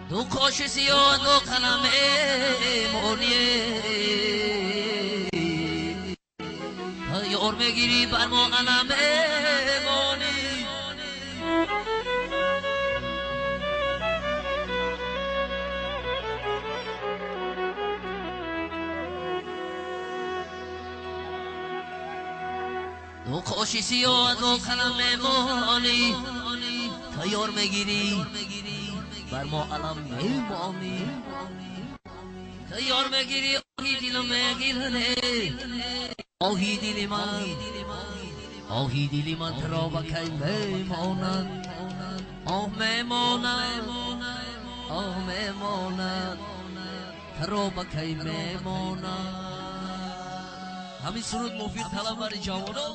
Ду қоши сиёҳ, ду қалам мемонӣ. Ёр мегирӣ, бар мо қалам мемонӣ. Ду қоши сиёҳ, ду қалам мемонӣ. Тайёр мегирӣ, бар мо алам мемонӣ. Тайёр мегирӣ, оҳи дилам мегиране. Оҳи дили ман, оҳи дили ман туро ба кай мемонад. Оҳ мемонад, оҳ мемонад, туро ба кай мемонад. Ҳамин суруд муфид талаб барои ҷавонон.